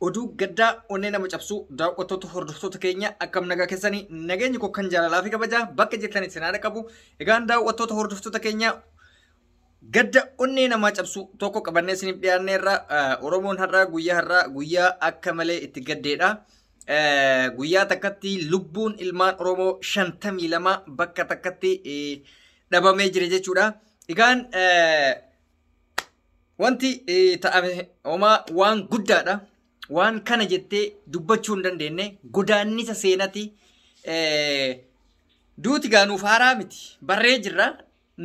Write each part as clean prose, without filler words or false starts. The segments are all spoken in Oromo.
Oduu gaddaa onnee nama cabsu daawwattoota hordoftoota keenya akkam nagaa keessanii nageenyi koo kan jaalalaa fi kabajaa bakka jirtan isin haadha qabu. Egaan daawwattoota hordoftoota keenya gadda onnee namaa cabsu tokko qabannee isiniif dhiyaanneerra. Oromoon har'aa guyyaa har'aa guyyaa akka malee itti gaddeedha. Guyyaa takkatti lubbuun ilmaan Oromoo 52 bakka takkatti dhabamee jira jechuudha. Egaan wanti ta'ame homaa waan guddaadha. Waan kana jettee dubbachuu hin dandeenye godaannisa seenati. Duuti gaa nuuf haaraa miti. Barree jirra.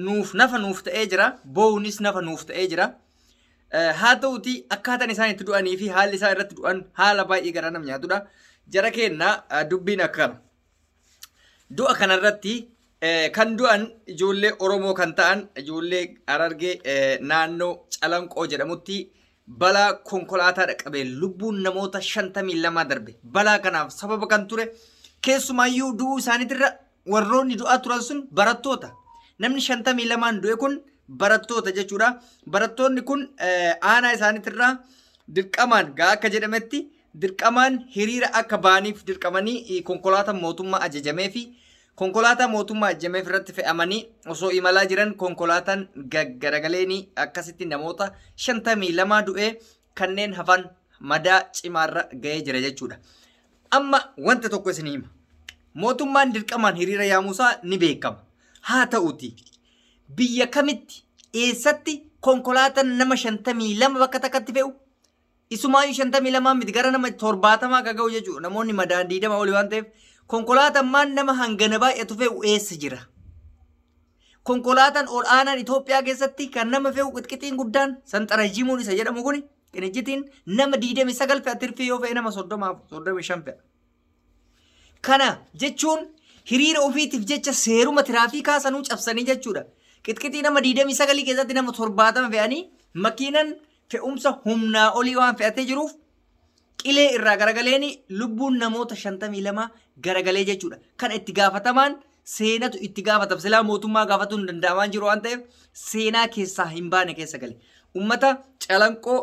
Nuuf nafa nuuf ta'ee jira. Boo'uunis nafa nuuf ta'ee jira. Haa ta'uti akkaataan isaan itti du'anii fi haalli isaan irratti du'an haala baay'ee garaa nam nyaatudha. Jara keenna dubbiin akkana. Du'a kanarratti kan du'an ijoollee Oromoo kan ta'an ijoollee Harargee naannoo Calanqoo jedhamutti balaa konkolaataa dhaqqabee lubbuun namoota 52 darbe. Balaa kanaaf sababa kan ture keessumaayyuu du'uu isaaniitirra warroonni du'aa turan sun barattoota. Namni 52n du'e kun barattoota jechuudha. Barattoonni kun aanaa isaaniitirraa dirqamaan gaa akka jedhametti dirqamaan hiriira akka ba'aniif dirqamanii konkolaataan mootummaa ajajamee fi konkolaataa mootummaa ajajameef irratti fe'amanii osoo imalaa jiran konkolaataan gaggaragaleeni akkasitti namoota 52 du'ee kanneen hafan madaa cimaarra ga'ee jira jechuudha. Amma wanta tokko isin hima. Mootummaan dirqamaan hiriira yaamuusaa ni beekama. Haa ta'uti biyya kamitti eessatti konkolaataan nama 52 bakka takkatti fe'u Isumaayyuu 52 miti gara nama 70 akka ga'u jechuudha. Namoonni madaan 20 oli waan ta'eef konkolaataan maan nama hangana baay'atu fe'u eessa jira? Konkolaataan ol aanaan Itoophiyaa keessatti kan nama fe'u qixqixiin guddaan sanxarajimuun isa jedhamu kuni qinijjitiin nama 29 fe'a tirfii yoo fe'e nama 30 35 fe'a. Kana jechuun hiriira ofiitiif jecha seeruma tiraafikaa sanuu cabsanii jechuudha. Qixqixii nama 29 keessatti nama 70 fe'anii makiinan fe'umsa humnaa olii waan fe'atee jiruuf qilee irraa garagaleeni lubbuun namoota 52 garagalee jechuudha. Kana itti gaafatamaan seenatu itti gaafatama. Silaa mootummaa gaafatuun hin danda'amaan jiru waan ta'eef seenaa keessaa hin baane keessa gale. Uummata Calanqoo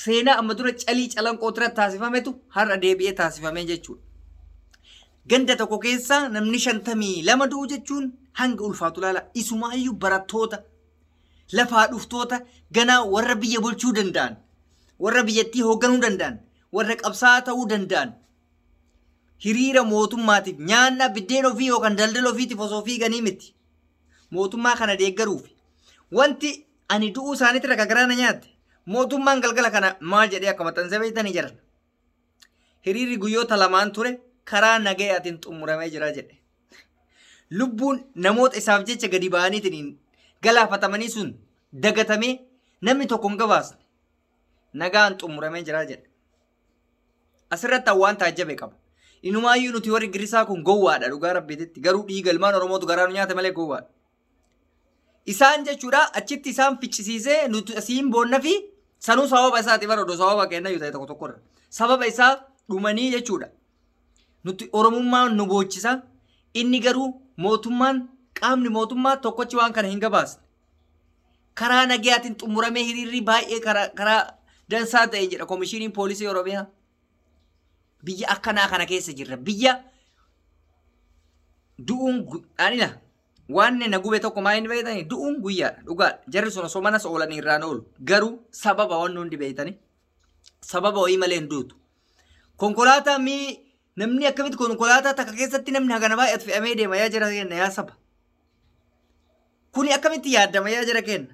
seenaa amma dura calii Calanqoo irratti taasifametu har'a deebi'ee taasifamee jechuudha. Ganda tokko keessa namni 52 du'u jechuun hanga ulfaatu laala. Isumaayyuu barattoota lafaa dhuftoota ganaa warra biyya bulchuu danda'an, warra biyyattii hoogganuu danda'an, warra qabsaa'aa ta'uu danda'an hiriira mootummaatiif nyaanna biddeen ofii yookaan daldala ofiitiif osoo fiiganii miti. Mootummaa kana deeggaruuf wanti ani du'uu isaaniitti raga garaa na nyaatte. Mootummaan galgala kana maal jedhee akka maxxanse beektanii jiran. Hiriirri guyyoota lamaan ture karaa nagayaatiin xumuramee jira jedhe. Lubbuun namoota isaaf jecha gadi ba'aniitiin galaafatamanii sun dagatamee namni tokko hin gabaasne. Nagaan xumuramee jira jedhe. Asirratti waan taajjabe qaba. Inumaayyuu nuti warri girrisaa kun gowwaadha dhugaa rabbiititti. Garuu dhiiga ilmaan Oromootu garaa nu nyaate malee gowwaadha. Isaan jechuudha achitti isaan ficcisiisee nuti asiin boonna fi sanuu sababa isaati bara odoo sababa kennayyuu ta'e tokko tokkorra. Sababa isaa dhumanii jechuudha. Nuti Oromummaan nu boochisa. Inni garuu mootummaan qaamni mootummaa tokkochi waan kana hin gabaasne. Karaa nagayaatiin xumuramee hiriirri baay'ee karaa dansaa ta'e jedha Komishiiniin Poolisii Oromiyaa. Biyya akkanaa kana keessa jirra. Biyya du'uun anila waan na gube tokko maa inni beektanii du'uun guyyaadha dhugaadha. Jarri sun osoo manas oolanii irraan oolu. Garuu sababa waan hundi beektanii sababa wayii malee hin duutu. Konkolaataa mii namni akkamitti konkolaataa takka keessatti namni hagana baay'atu fe'amee deema yaa jara kenna yaa saba. Kuni akkamitti yaaddama yaa jara kenna.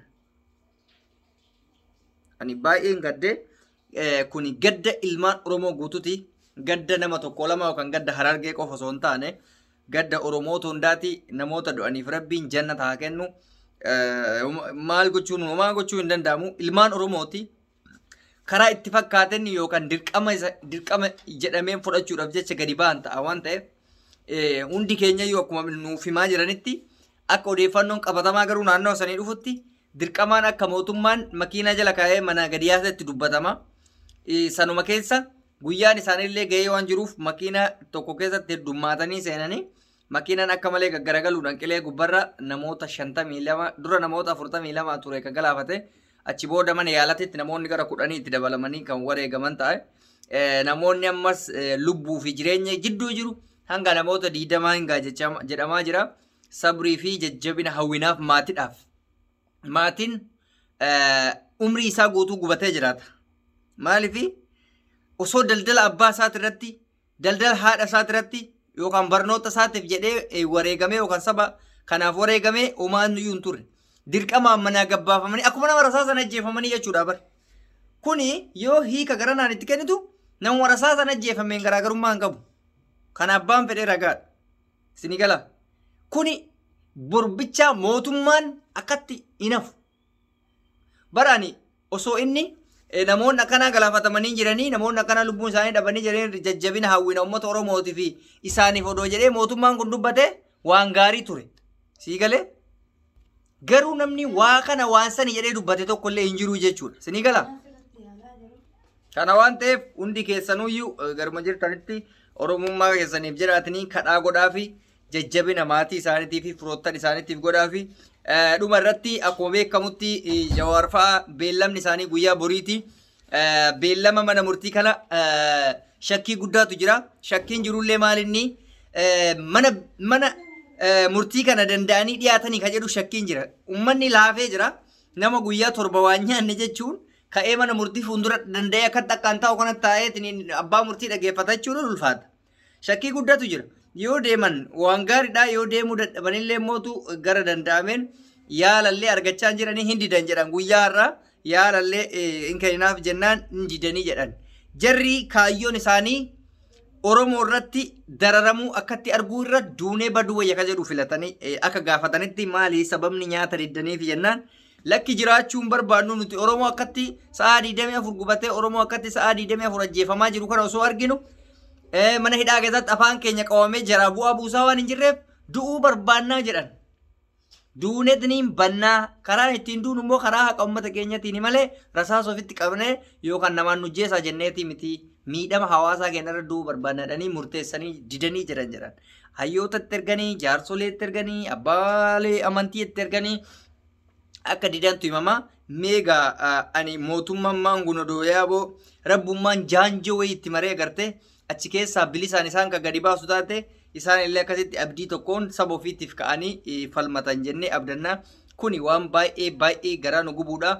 Ani baay'een gaddee kuni gadda ilmaan Oromoo guututi. Gadda nama tokko lama yookaan gadda Harargee qofa osoo hin taane gadda Oromoota hundaati namoota du'aniif rabbiin jannata haa kennu. Maal gochuun homaa gochuu hin danda'amu. Ilmaan Oromooti. Karaa itti fakkaateen yookaan dirqama isa dirqama jedhameen fudhachuudhaaf jecha gadi ba'an ta'a waan ta'eef hundi keenyayyuu akkuma nuuf himaa jiranitti akka odeeffannoon qabatamaa garuu naannoo sanii dhufutti dirqamaan akka mootummaan makiinaa jala kaa'ee mana gadi yaasetti dubbatama. Sanuma keessa guyyaan isaaniillee ga'ee waan jiruuf makiinaa tokko keessatti heddummaatanii seenanii makiinaan akka malee gaggaragaluudhaan qilee gubbarra namoota 52 dura namoota 42 ture kan galaafate achi booda mana yaalatitti namoonni gara 10 itti dabalamanii kan wareegaman ta'e. Namoonni ammas lubbuu fi jireenya jidduu jiru hanga namoota 20 hin ga'a jedhamaa jira. Sabrii fi jajjabina hawwinaaf maatidhaaf. Maatiin umrii isaa guutuu gubatee jiraata. Maaliif osoo daldala abbaa isaati irratti, daldala haadha isaati irratti yookaan barnoota isaatiif jedhee wareegamee yookaan saba kanaaf wareegamee homaan iyyuu hin turre. Dirqamaan manaa gabbaafamanii akkuma nama rasaasan ajjeefamanii jechuudha bar. Kuni yoo hiika garanaan itti kennitu nama rasaasan ajjeefameen garaagarummaa hin qabu. Kan abbaan fedhee ragaadha. Isinii gala. Kuni borbichaa mootummaan akkatti hin hafu. Bara ani osoo inni namoonni akkanaa galaafatamanii jiranii namoonni akkanaa lubbuun isaanii dhabanii jiranii jajjabina hawwina uummata Oromootii fi isaaniif odoo jedhee mootummaan kun dubbate waan gaarii ture. Sii galee? Garuu namni waa kana waan sani jedhee dubbate tokko illee hin jiru jechuudha. Sinii galaa? Kana waan ta'eef hundi keessanuyyuu garuma jirtanitti Oromummaa keessaniif jedhaatanii kadhaa godhaafi jajjabina maatii isaaniitii fi firoottan isaaniitiif godhaafi. Dhuma irratti akkuma beekamutti Jawaar fa'a beellamni isaanii guyyaa boriiti. Beellama mana murtii kana shakkii guddaatu jira. Shakkiin jirullee maalinni mana mana murtii kana danda'anii dhiyaatanii kan jedhu shakkiin jira. Uummanni laafee jira. Nama guyyaa 7 waan nyaanne jechuun ka'ee mana murtii fuuldura danda'ee akka takkaan taa'u kana taa'ee abbaa murtii dhaggeeffata jechuun ulfaata. Shakkii guddatu jira. Yoo deeman waan gaariidha yoo deemuu dadhabanillee mootu gara danda'ameen yaalallee argachaa hin jiranii hin didan jedhan guyyaa har'aa yaalallee hin kenninaaf jennaan hin didanii jedhan. Jarri kaayyoon isaanii Oromoo irratti dararamuu akkatti arguu irra duunee baduu wayya ka jedhu filatanii akka gaafatanitti maali sababni nyaata diddaniif jennaan lakki jiraachuu hin barbaadnu nuti Oromoo akkatti sa'aa 24 gubatee Oromoo akkatti sa'aa 24 ajjeefamaa jiru kana osoo arginu mana hidhaa keessatti afaan keenya qawamee jaraa bu'aa buusaa waan hin jirreef du'uu barbaannaa jedhan. Duunetniin bannaa karaan ittiin duunu immoo karaa haqa uummata keenyatiin malee rasaasa ofitti qabnee yookaan namaan nu jeesaa jenneetii miti miidhama hawaasaa keenya irra du'uu barbaanna jedhanii murteessanii didanii jiran jedhan. Hayyoota itti erganii, jaarsolee itti erganii, abbaalee amantii itti erganii akka didantu himama. Meegaa ani mootummaan maangun odoo yaaboo rabbummaan jaanjoo wayii itti maree agartee achi keessaa bilisaan isaan kan gadi baasu taate isaan illee akkasitti abdii tokkoon saba ofiitiif ka'anii falmatan jennee abdanna. Kuni waan baay'ee baay'ee garaa nu gubuudha.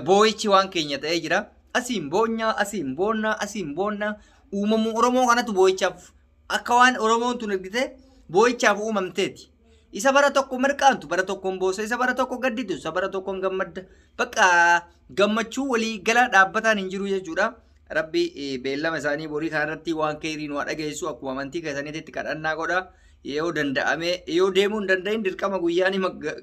Boo'ichi waan keenya ta'ee jira. Asiin boonyaa, asiin boonnaa, asiin boonnaa. Uumamuu Oromoo kanatu boo'ichaaf akka waan Oromoon tun argite boo'ichaaf uumamteeti. Isa bara tokko mirqaantu bara tokkoon boossa, isa bara tokko gadditu, isa bara tokkoon gammadda. Bakka gammachuu walii galaa dhaabbataan hin jiru jechuudha. Rabbi beellama isaanii borii kanarratti waan keeyrii nu haa dhageessu akkuma amantii keessaniitti kadhannaa godha. Yoo danda'ame yoo deemuu hin danda'in dirqama guyyaan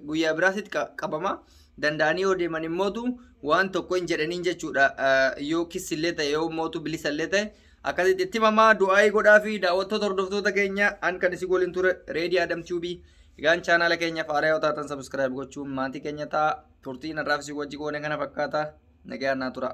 guyyaa biraasitti qabama. Danda'anii yoo deeman immootu waan tokko hin jedhaniin jechuudha. Yoo kissillee ta'e yoo mootu bilisallee ta'e akkasitti itti himamaa du'aayii godhaa fi daawwattoota hordoftoota keenya an kan isin waliin ture Reedii Adam Tube. Egaan chaanaala keenya faaraa yoo taatan subscribe gochuun maatii keenya ta'a. Turtiin har'aaf isin wajji goone kana fakkaata. Nagaan naa tura.